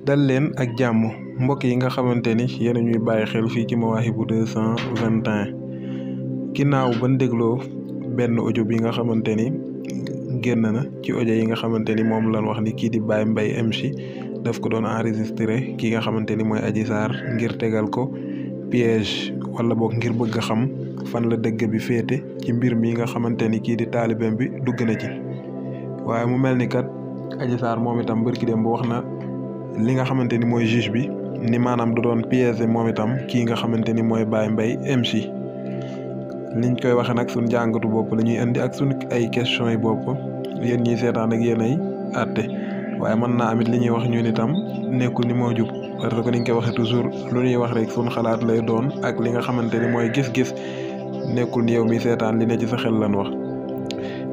dal leen ak jàmm mbokk yi nga xamante ni yéen a ñuy bàyyi xel fii ci Mawahibou 221 ginnaaw ban dégloo benn audio bi nga xamante ni génn na ci audio yi nga xamante ni moom lan wax ni kii di Baye Mbaye MC daf ko doon enregistré ki nga xamante ni mooy Adji Sarr ngir tegal ko piège wala boog ngir bëgg a xam fan la dëgg bi féete ci mbir mi nga xamante ni kii di taalibeem bi dugg na ci waaye mu mel ni kat Adji Sarr moom itam bërki dem bu wax na li nga xamante ni mooy juge bi ni maanaam da doon piéger moom itam kii nga xamante ni mooy Baye Mbaye MC liñ koy waxe nag suñ jàngatu bopp la ñuy indi ak suñ ay questions yi bopp yéen ñiy seetaan ak yéen ay àtte waaye mën naa amit li ñuy wax ñun itam nekkul ni moo jub parce que niñ koy waxee toujours lu ñuy wax rek suñ xalaat lay doon ak li nga xamante ni mooy gis-gis nekkul ni yow mi seetaan li ne ci sa xel lan wax.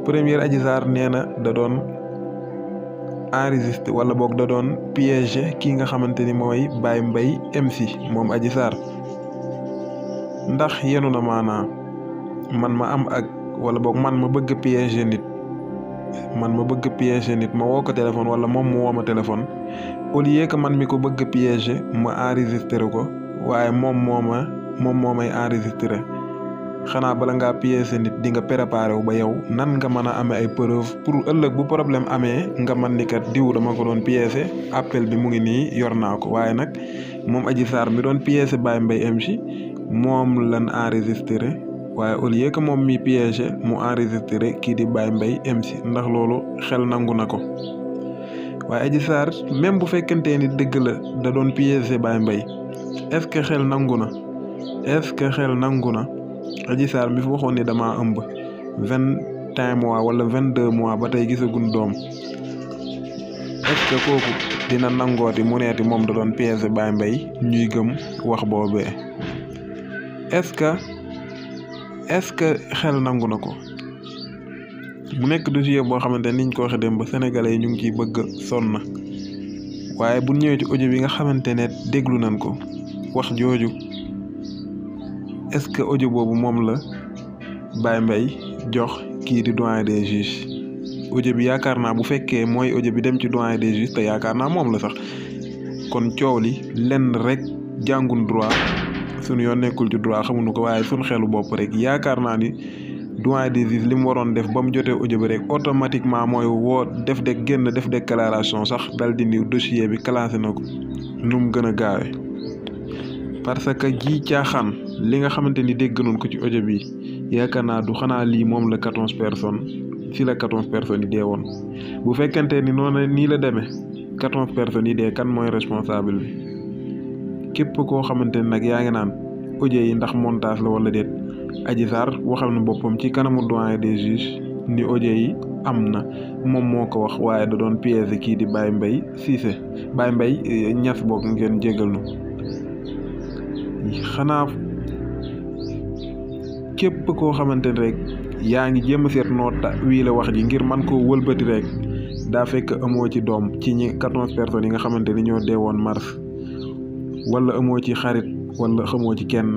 première Adji Sarr nee na da doon enregistré wala boog da doon piéger kii nga xamante ni mooy Baye Mbaye MC moom Adji Sarr ndax yenu na maanaa man ma am ak wala boog man ma bëgg piéger nit ma woo ko téléphone wala moom mu woo ma téléphone au lieu que man mi ko bëgg piéger ma enregistré ko waaye moom moo may enregistré xanaa bala ngaa piéger nit di nga préparé wu ba yow nan nga mën a amee ay preuve pour ëllëg bu problème amee nga man ni kat diw dama ko doon piéger appel bi mu ngi nii yor naa ko waaye nag moom Adji Sarr mi doon piéger Baye Mbaye MC moom lan enregistré waaye au lieu que moom mi piéger mu enregistré kii di Baye Mbaye MC ndax loolu xel nangu na ko waaye Adji Sarr même bu fekkente ni dëgg la da doon piéger Baye Mbaye est-ce que xel nangu na Adji Sarr mi fi waxoon ni damaa ëmb 21 mois wala 22 mois ba tey gisagun doom est-ce que kooku dina nangooti mu neeti moom da doon piéger Baye Mbaye ñuy gëm wax boobee est-ce que xel nangu na ko mu nekk dossier boo xamante niñ ko waxee dem ba sénégalais yi ñu ngi ciy bëgg sonn waaye bu ñëwee ci audio bi nga xamante ne déglu nañ ko wax jooju est-ce que audio boobu moom la Baye Mbaye jox kii di doyen des juges audio bi yaakaar naa bu fekkee mooy audio bi dem ci doyen des juges te yaakaar naa moom la sax kon coow li lenn rek jàngun droit suñu yoon nekkul ci droit xamuñu ko waaye suñu xelu bopp rek yaakaar naa ni doyen des juges li mu waroon def ba mu jotee audio bi rek automatiquement mooy woo def déclaration sax dal di ni dossier bi classé na ko nu mu gën a gaawee parce que ji caaxaan li nga xamante ni dégg nañ ko ci audio bi yaakaar naa du xanaa lii moom la 14 personnes si la 14 personnes yi dee woon bu fekkente ni noonu nii la demee 14 personnes yi dee kan mooy responsable bi képp koo xamante ni nag yaa ngi naan audio yi ndax montage la wala déet Adji Sarr waxal na boppam ci kanamu doyen des juges ni audio yi am na moom moo ko wax waaye da doon piéger kii di Baye Mbaye Cissé Baye Mbaye Niass boog ngeen jégal nu xanaa képp koo xamante ni rek yaa ngi jéem a seet noo wii la wax ji ngir man koo wëlbati rek daa fekk amoo ci doom ci ñi 14 personnes yi nga xamante ni ñoo deewoon mars wala amoo ci xarit wala xamoo ci kenn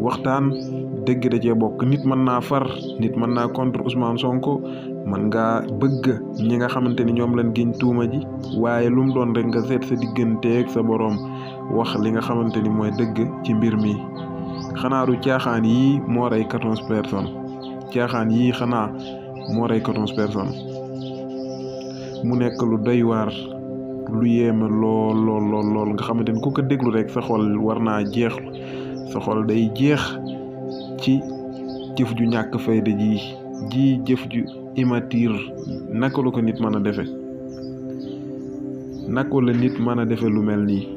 waxtaan dëgg da cee bokk nit mën naa far nit mën naa contre Ousmane Sonko mën ngaa bëgg ñi nga xamante ni ñoom lañ giñ tuuma ji waaye lu mu doon rek nga seet sa digganteeg sa boroom wax li nga xamante ni mooy dëgg ci mbir mi xanaa du caaxaan yii moo rey 14 personnes caaxaan yii xanaa moo rey 14 personnes mu nekk lu doy waar lu yéeme lool nga xamante ni ku ko déglu rek sa xol war naa jeex sa xol day jeex ci jëf ju ñàkk fayda ji jëf ju immature naka la ko nit mën a defe naka la nit mën a defe lu mel nii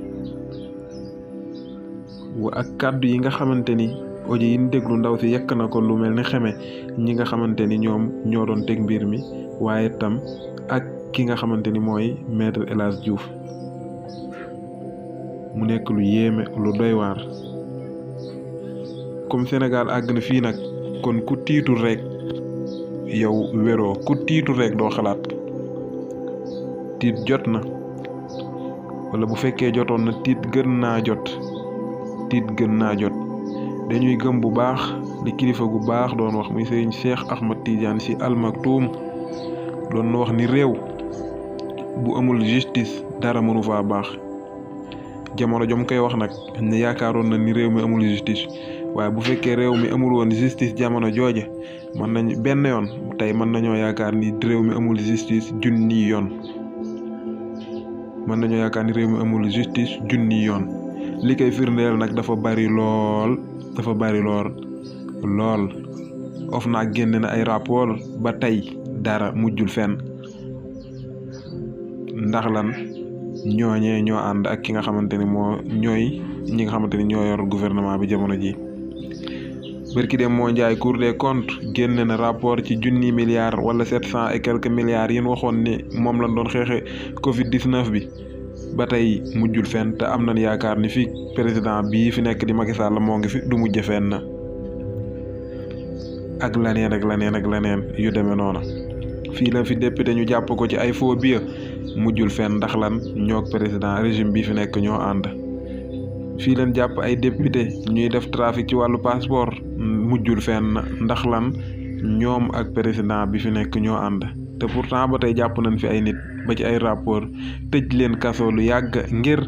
ak kàddu yi nga xamante ni audio yi ñu déglu ndaw si yekk na ko lu mel ni xeme ñi nga xamante ni ñoom ñoo doon teg mbir mi waaye tam ak ki nga xamante ni mooy maître El Hadji Diouf mu nekk lu yéeme lu doy waar comme Sénégal àgg na fii nag kon ku tiitul rek yow wéroo ku tiitul rek doo xalaat tiit jot na wala bu fekkee jotoon na tiit gën naa jot dañuy gëm bu baax li kilifa gu baax doon wax muy Serigne Cheikh Ahmad Tidiane Sy Al Maktoum doon na wax ni réew bu amul justice dara mënu faa baax jamono jom koy wax nag ne yaakaaroon na ni réew mi amul justice waaye bu fekkee réew mi amul woon justice jamono jooje mën nañ benn yoon tey mën nañoo yaakaar ni réew mi amul justice junni yoon mën nañoo yaakaar ni réew mi amul justice junni yoon li koy firndeel nag dafa bari lool OFNAC génne na ay rapport ba tey dara mujjul fenn ndax lan ñooñee ñoo ànd ak ki nga xamante ni ñi nga xamante ni ñoo yor gouvernement bi jamono ji bërki dem moo njaay Cour des comptes génne na rapport ci junni milliards wala 700 et quelques milliards yi ñu waxoon ni moom lañ doon xeexe Covid 19 bi ba tey mujjul fenn te am nañ yaakaar ni fi président bii fi nekk di Macky Sall moo ngi fi du mujj fenn ak laneen yu demee noona fii la fi député ñu jàpp ko ci ay faux billets mujjul fenn ndax lan ñoog président régime bi fi nekk ñoo ànd fii leen jàpp ay député ñuy def trafic ci wàllu passeport mujjul fenn ndax lan ñoom ak président bi fi nekk ñoo ànd te pourtant ba tey jàpp nañ fi ay nit ba ci ay rapport tëj leen kaso lu yàgg ngir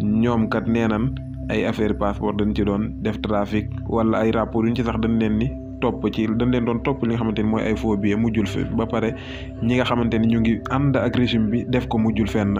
ñoom kat nee nañ ay affaire passeport dañ ci doon def trafic wala ay rapport yuñ ci sax dañ leen doon topp li nga xamante ni mooy ay faux billets mujjul fi ba pare ñi nga xamante ni ñu ngi ànd ak régime bi def ko mujjul fenn